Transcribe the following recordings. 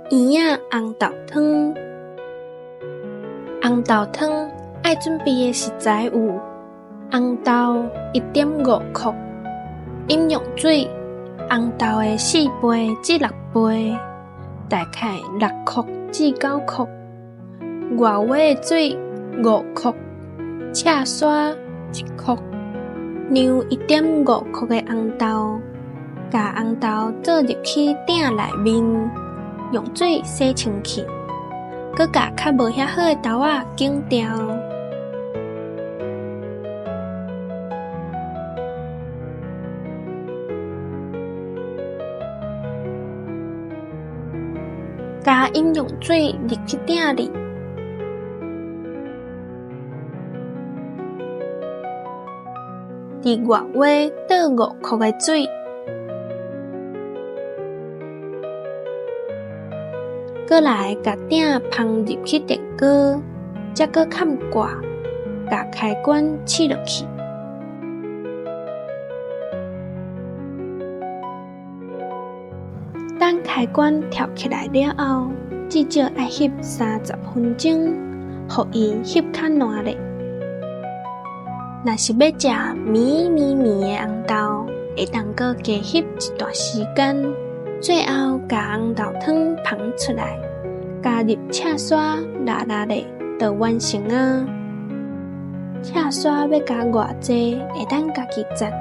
圆仔紅豆湯。紅豆湯愛準備的食材有：紅豆1.5克，飲用水紅豆的4倍至6倍，大概6克至9克；外鍋的水5克，赤沙1克。量1.5克的紅豆，共紅豆倒入去鼎內面，用水洗清氣，閣共較無遐好的豆仔揀掉。加飲用水入去鼎裡，佇外鍋倒5克的水，閣來共鼎放入去電鍋，才閣崁蓋，共開關試落去。等開關跳起來了後，至少愛翕30分鐘，予伊翕較爛咧。若是欲食綿綿綿的紅豆，會當閣加翕一段時間。最後，共紅豆湯捧出來，加入赤沙抐抐咧，就完成矣。赤沙欲加偌濟，會當家己節，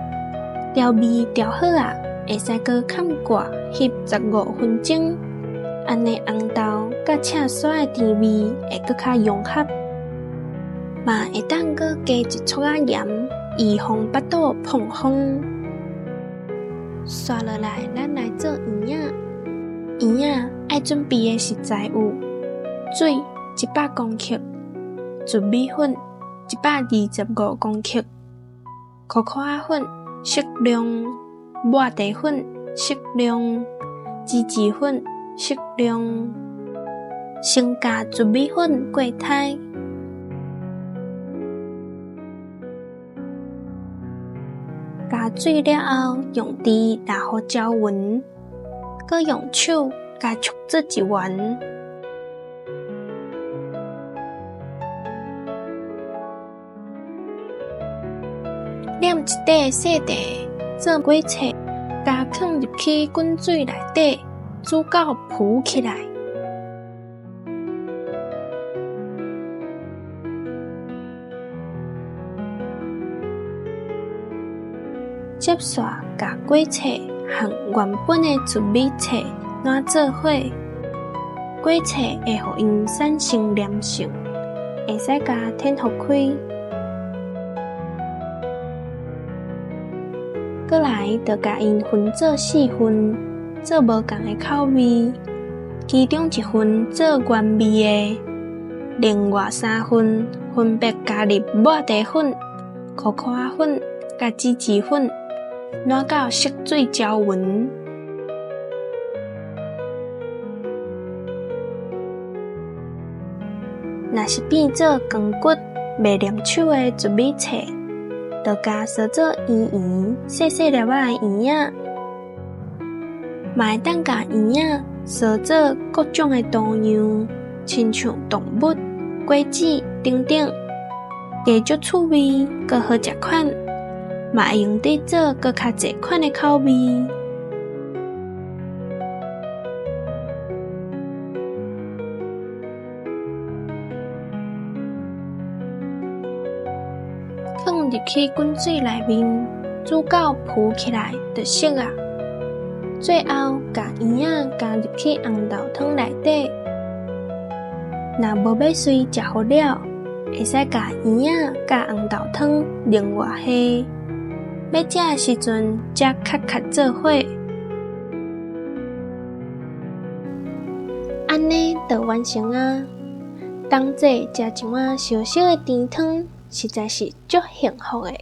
調味調好矣，會使閣崁蓋翕15分鐘，按呢紅豆佮赤沙的甜味會閣較融合。嘛會當閣加一撮仔鹽，預防腹肚膨風。紲落來，咱來做圓仔。圓仔愛準備的食材有：水100公克，糯米粉125公克，可可仔粉適量，抹茶粉適量，芝士粉適量。先共糯米粉過篩。加水了後，用匙抐予攪勻，閣用手共搓做一圓。捻一塊細塊做粿脆，共囥入去滾水內底，煮到浮起來。接續共粿脆和原本的糯米脆攏做伙，粿脆會予𪜶產生黏性，會使共掀予開。閣來就共𪜶分做四份，做無仝的口味。其中一份做原味的，另外三份分別加入抹茶粉、可可仔粉佮芝士粉，攏到縮水攪勻。若是變做光骨袂黏手的糯米脆，就共削做圓圓細細粒仔的圓仔，嘛會當共圓仔削做各種的圖樣，親像動物、果子等等，加足趣味，閣好食款，嘛會用得做閣較濟款的口味。囥入去滾水內面，煮到浮起來就熟矣。最後，共圓仔加入去紅豆湯內底。若無欲隨食予了，會使共圓仔佮紅豆湯另外下，欲食的時陣才抾抾做伙。按呢就完成矣。冬至食一碗燒燒的甜湯，實在是足幸福的。